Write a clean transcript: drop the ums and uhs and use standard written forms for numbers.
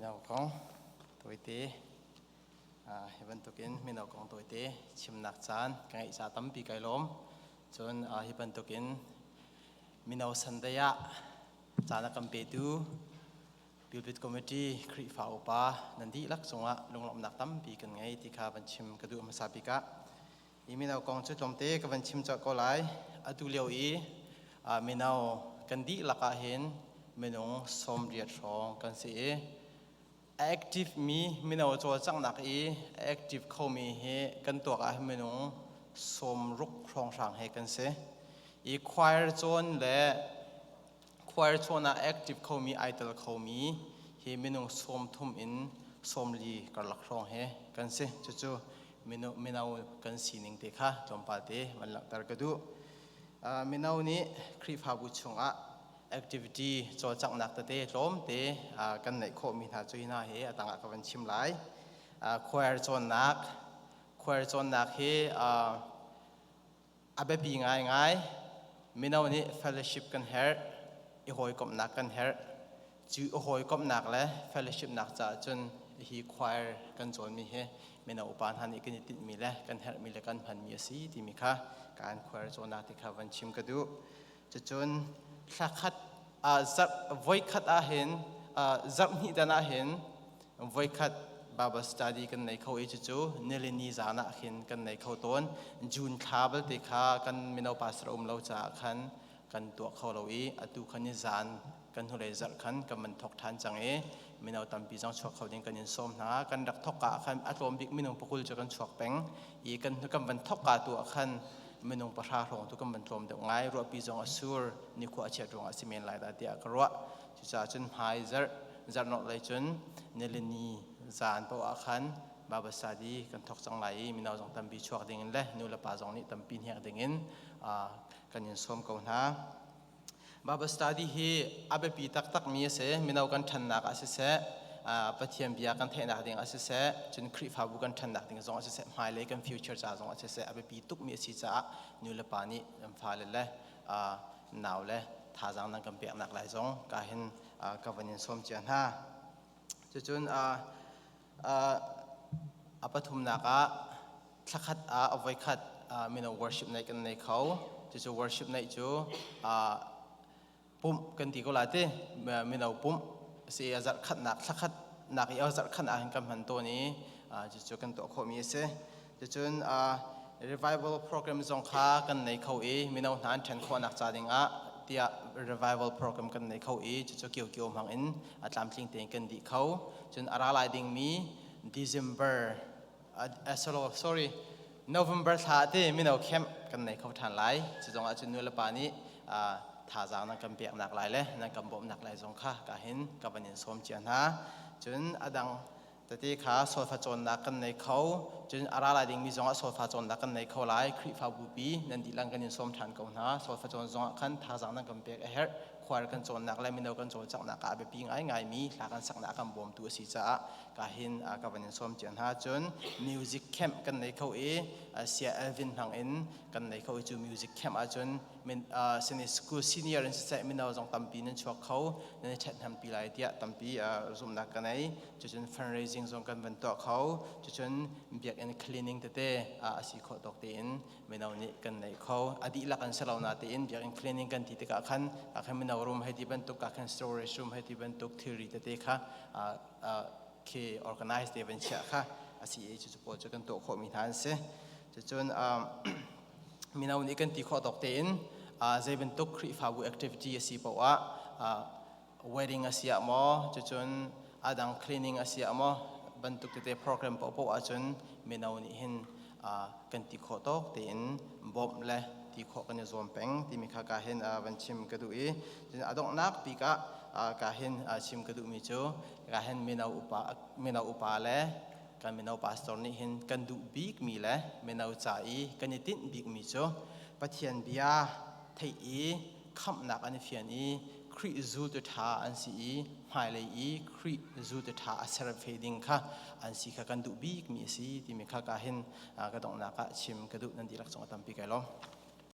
Mino kong tawite hi bantukin mino kong tawite chimnak caan ka ngeih ca tampi kai lawm. Cun hi bantukin mino Sunday ah caan a kan petu Pulpit Committee Khrihfa upa nan dihlak cungah lunglawmhnak tampi kan ngei ti kha van chim ka duh hmasa bik ah. Hi mino kong cu tlawmte ka van chim colh ko lai. Atu lio i mino kan dihlak ah hin minung 80 hrawng kan si i a active mi mino cawlcanghnak i a active khomi hi kan tuak ah hin minung 60 hrawnghrang he kan si. I choir cawn le choir cawn ah active khomi ai tel khomi hi minung 30 in 40 karlak hrawng he kan si. Cucu mino, mino kan sining te kha tlawmpal te van langhter ka duh. Mino nih Khrihfabu chungah activity cawlcanghnak tete tlawmte kan neih khawhmi hna cu hi hna hi a tangah ka van chim lai. Choir cawnnak choir cawnnak hi a biapi ngaingai. Mino nih fellowship kan herh, i hawikomhnak kan herh. Cu i hawikomhnak le fellowshipnak caah cun hi choir kan cawnmi hi mino upa hna nih kan i tinhmi le kan herhmi le kan hmanmi a si timi kha kan choir cawnnak ti kha van chim ka duh. Cucun thlakhat zarh voikhat ahhin zarh hnih dan ahhin voikhat Bible study kan nei kho i cucu nilini zan ah khin kan nei kho tawn. June thla belte kha kan mino pastor um lo caah khan kan tuah kho lo i atu khan ni zan kan hnulei zarh khan kan van thok ṭhan cang i mino tampi zong chuak kho ding kan in sawm hna. Kan rak thok ah khan a tlawm bik minung pakul cu kan chuak peng i kan kan van thok ka tu ah khan minung pahra hrawng tu kan van tlawm deuh ngai. Ruahpi zong a sur, nikhua a chiat ruangah si men lai dah tiah ka ruah. Cucaah cun hmai zarh zarhnawh lei cun nilini zan paoh ah khan Bible study kan thok cang lai i mino zong tampi chuak ding in le nu le pa zong nih tampi hniak ding in kan in sawm ko hna. Bible study hi a biapi taktakmi a si. Mino kan ṭhannak ah siseh, Pathian bia kan theihnak ding ah siseh, cun Khrihfabu kan ṭhannak ding zong ah siseh, hmailei kan future ca zong ah siseh, a biapi tukmi a si caah nu le pa nih kan fale le nau le thazaang nan kan peknak lai zong ka hin ka van in sawm cia hna. Cucun a pathumnak ah thlakhat ah a voikhat mino worship night kan nei kho. Cucu worship night cu pumh kan ti ko lai ti mino pumh si a zarh khatnak thlakhat nak i a zarh khat ah hin kan hman tawn i cucu kan tuah khawhmi a si. Cucun revival program zong kha kan nei kho i mino hna an ṭhen khawhnak ca dingah tiah revival program kan nei kho i cucu kio kio hmang in a tlamtling tein kan dih kho. Cun a ra lai dingmi December sorry November thla te mino camp kan nei kho ṭhan lai. Cu zong ah cun nu le pa nih thazaang nan kan peknak lai le nan kan bawmhnak lai zong kha ka hin ka van in sawm cia hna. Cun a dang tete kha solfa cawnnak kan nei kho. Cun a ra lai dingmi zongah solfa cawnnak kan nei kho lai. Khrihfabu pi nan dihlak kan in sawm ṭhan ko hna. Solfa cawn zongah khan thazaang nan kan pek a herh. Khual kan cawnnak le mino kan cawlcanghnak ah a biapi ngaingaimi hla kan saknak kan bawmtu a si caah ka hin ka van in sawm cia hna. Cun music camp kan nei kho i Sia Elvin hmang in kan nei kho i cu music camp ahcun min sini school senior in siseh mino zong tampi nan chuak kho, nan i ṭhathnempi lai tiah tampi zumhnak ka nei. Cucun fundraising zong kan van tuah kho. Cucun biakinn cleaning tete a si khawh tawk tein mino nih kan nei kho. A dihlak an si lo na tein biakinn cleaning kan ti tikah khan khan mino room hei ti bantuk ka khan storage room hei ti bantuk thilri tete kha khi organize te van chiah kha a si i cucu pawl cu kan tuah khawhmi hna an si. Cucun mino nih kan ti khawh tawk tein zei bantuk Khrihfabu activity a si paoh ah wedding a si ah maw, cucun adang cleaning a si ah maw, bantuk tete program paohpaoh ahcun mino nih hin kan ti khawh tawk tein bawmh le ti khawh kan i zuam peng timi kha ka hin van chim ka duh i cun a donghnak bik ah ka hin chim ka duhmi cu ka hin mino upa le kan mino pastor nih hin kan duh bikmi le mino ca i kan i tinh bikmi cu Pathian bia theih i khamhnak an i fian i Khrih zultu ṭha an si i hmailei i Khrih zultu ṭha a ser ve ding kha an si kha kan duh bikmi a si timi kha ka hin ka donghnak ah chim ka duh. Nan dihlak cung a tampi kai lawm.